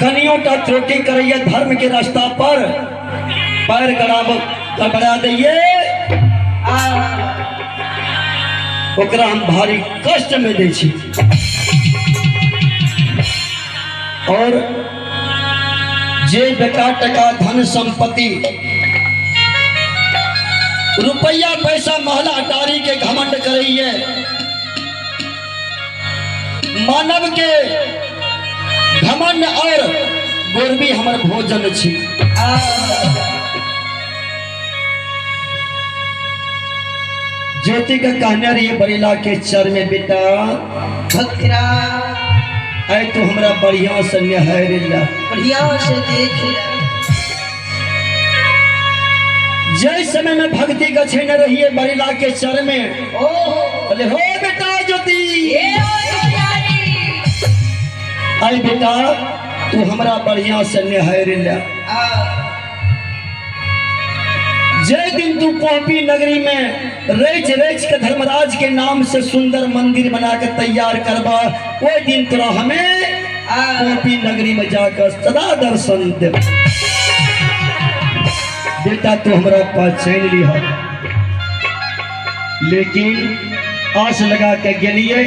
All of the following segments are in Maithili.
कनियोटा त्रुटि करैए धर्म के रास्ता पर पैर गड़बड़ा दैये, ओकरा हम भारी कष्ट में दै छी। और जे बेटा टका धन संपत्ति रुपया पैसा महला अटारी के घमंड करैये, मानव के घमंड और गोरबी हमर भोजन छी। ज्योति के कहने रहिए बरेला के चर में, बेटा भक्तरा आय तो हमरा बढ़िया से निहार ला, बढ़िया से देख ला। जय समय में भक्ति गछेने रहिए बरेला के चर में, ओ बोले हो बेटा ज्योति, ए ओ आई बेटा तू हमरा बढ़िया से निहार ला। जय दिन तू पोपी नगरी में रच रच के धर्मराज के नाम से सुंदर मंदिर बना के तैयार करबा, वो दिन तोरा हमें पोपी नगरी में जाकर सदा दर्शन दे। बेटा तू हमरा पहचान लिहा, लेकिन आस लगा के गेलिए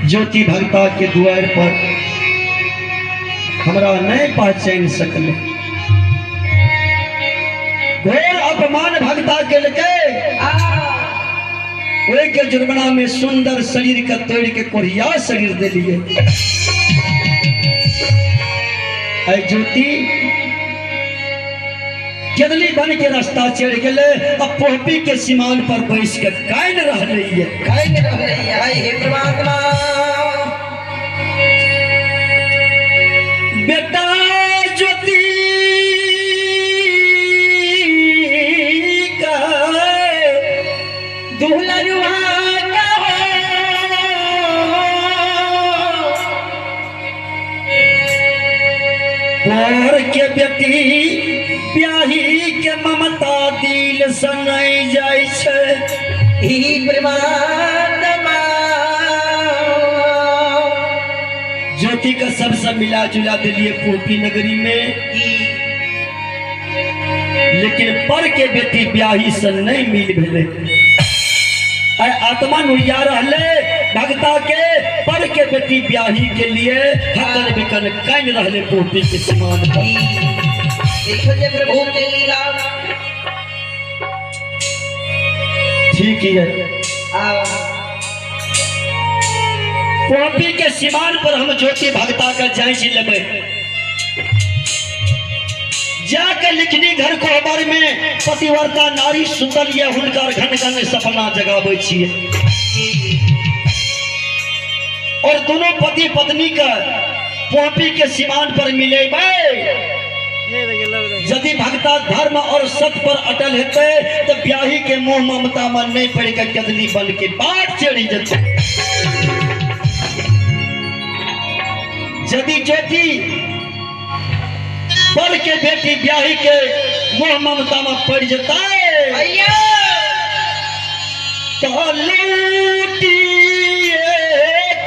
ज्योति भक्ता के द्वार पर, हमरा नहीं पहचान सकले। घोर अपमान भक्ता के लेके ओहि के जुर्माना में सुंदर शरीर के तोड़ के कोढ़िया शरीर दे लिए। ऐ ज्योति केदली बन के रास्ता चढ़ गेले, अब पोपी के सीमान पर बैस के कान रहले ये, कान रहले हाय हे परमात्मा। बेटा ज्योति का दुल्हनुआ का पर के बेटी ब्याही के ममता दिल से नहीं जाय छै। ही परमात्मा ज्योति का सबसे मिला जुला दिलिए पोपी नगरी में, लेकिन पर के बेटी ब्याही से नहीं मिल भेले। आत्मा नुरिया रहले भगता के पर के बेटी ब्याही के लिए हकन बिकन कान रहले पोपी के समान पर। देखो जे प्रभु के लीला। ठीक ही है। पोपी के सीमान पर हम ज्योति भगता का जांच लेबै, जाके लिखनी घर कोहबर में पतिव्रता नारी सुतल ये हुनकर घन घन सपना जगाबै छियै। और दोनों पति पत्नी का पोपी के सीमान पर मिलेबै। यदि भक्ता धर्म और सत्य पर अटल हेतै तो ब्याही के मोह ममता मन नहीं पड़ के कदली बन के बाट चढ़ी जतै। यदि ज्योति पर के बेटी ब्याही के मोह ममता में पड़ जतै तो लूटिए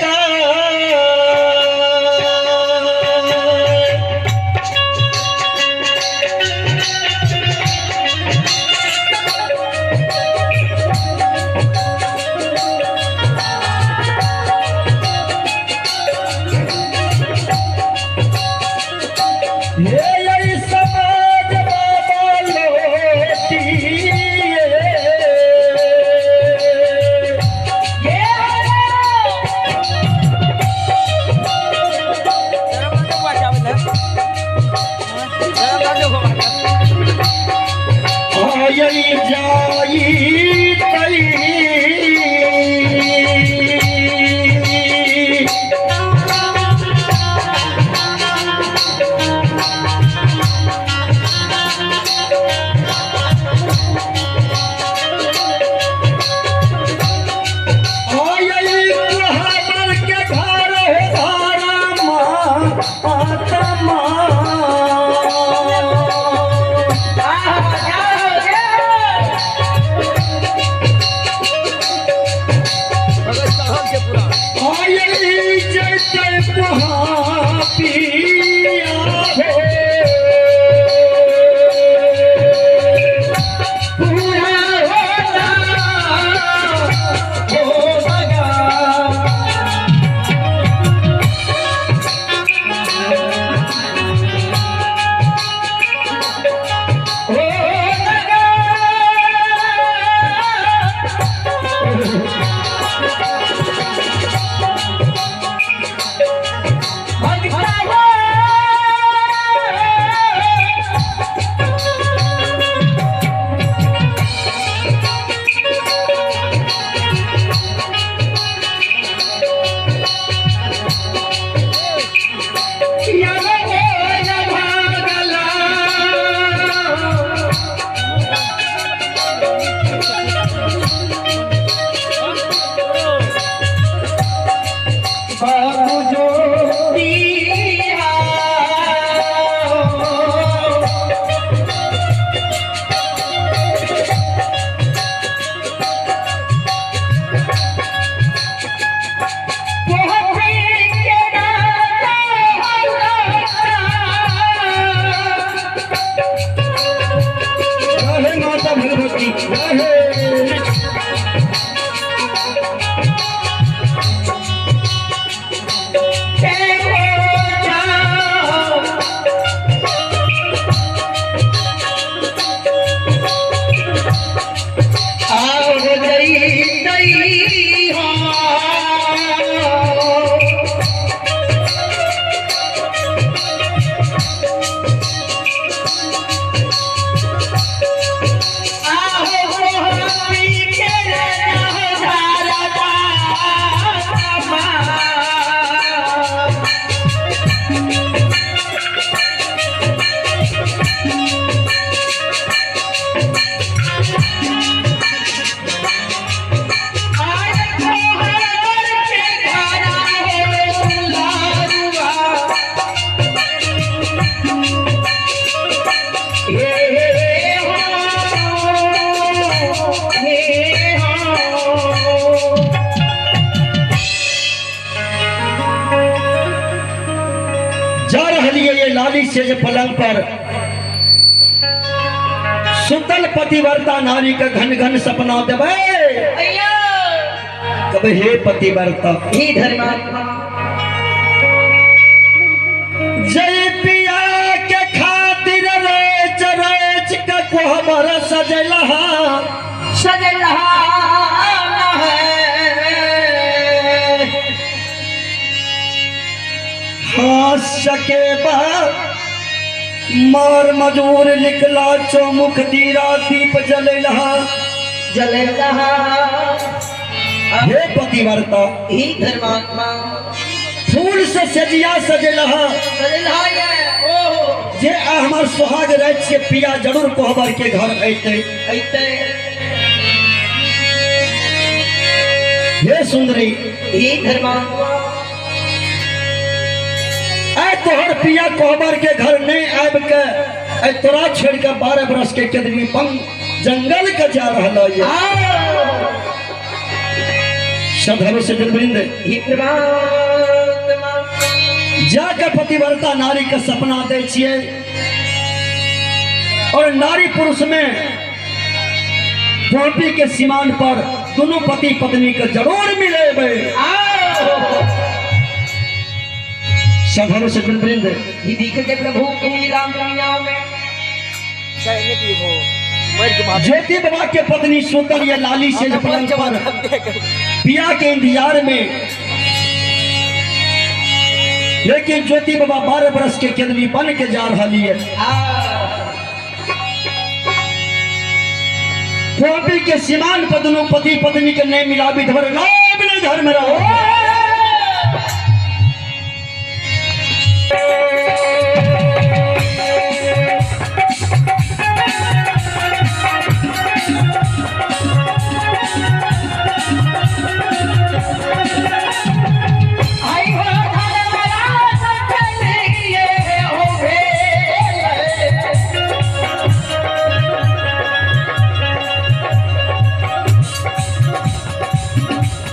का समाज बाबा लोटिए। आयल जाई तई आयल कोहबर के घर हो धारा आत्मा। आयल जैतै पोहापी। बाबू ज्योति जय माता भगवती जय। जा रही है ये लाली से जे पलंग पर सुतल पतिव्रता नारी का घन घन सपना देवे। कभी हे पतिव्रता ही धर्मात्मा जय पिया के खातिर रेच रेच के कोहबर सजलहा सजलहा है। हाँ सके बा मार मजूर निकला चौमुख दीरा दीप जलेलहा जलेलहा। हे पतिव्रता ही धर्मात्मा फूल से सजिया सजेलहा सजलहा ये ओ जे आ हमार सुहाग रात से पिया जरूर कोहबर के घर अइते अइते। हे सुंदरी ही धर्मात्मा आय तोहर पिया कोहबर के घर नहीं आबि के आय तोरा छोड़ के 12 बरस के केदनी पंग जंगल के जा रहा ये। श्रद्धालु सज्जन वृंद ही परमात्मा जाके पतिव्रता नारी के सपना दै छियै और नारी पुरुष में पौपी के सीमान पर दोनों पति पत्नी के जरूर मिलेबै। श्रद्धालु सज्जन वृंद ही दिख के प्रभु की लीला दुनिया में। ज्योति बाबा के पत्नी सुतल ये लाली से पलंग पर पिया के इंतजार में, लेकिन ज्योति बाबा 12 बरस के केदनी बन के जा रही है। पौपी के सीमान पर दोनों पति पत्नी के नहीं मिलाबी धर नाम नहीं धर्म रहो।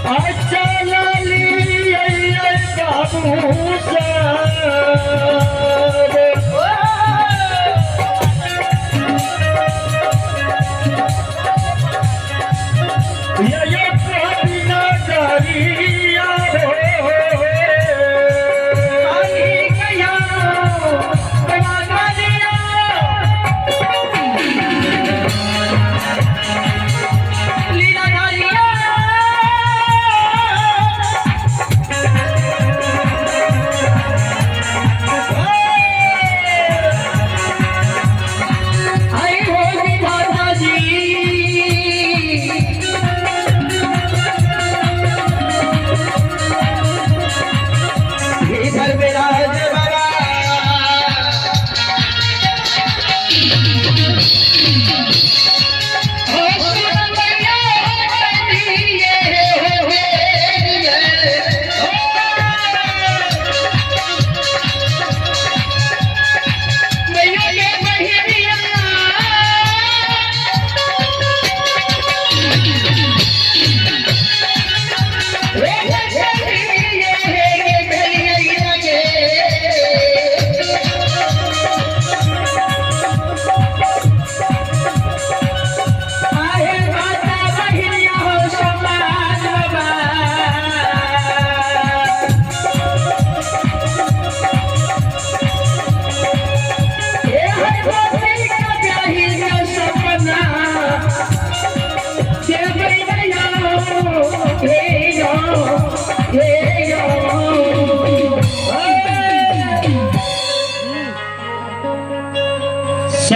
अच्छा लाली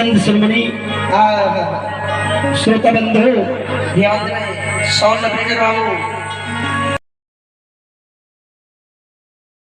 संत शिरोमणि श्रोता बंधु ध्यान रहे 190 बाबू।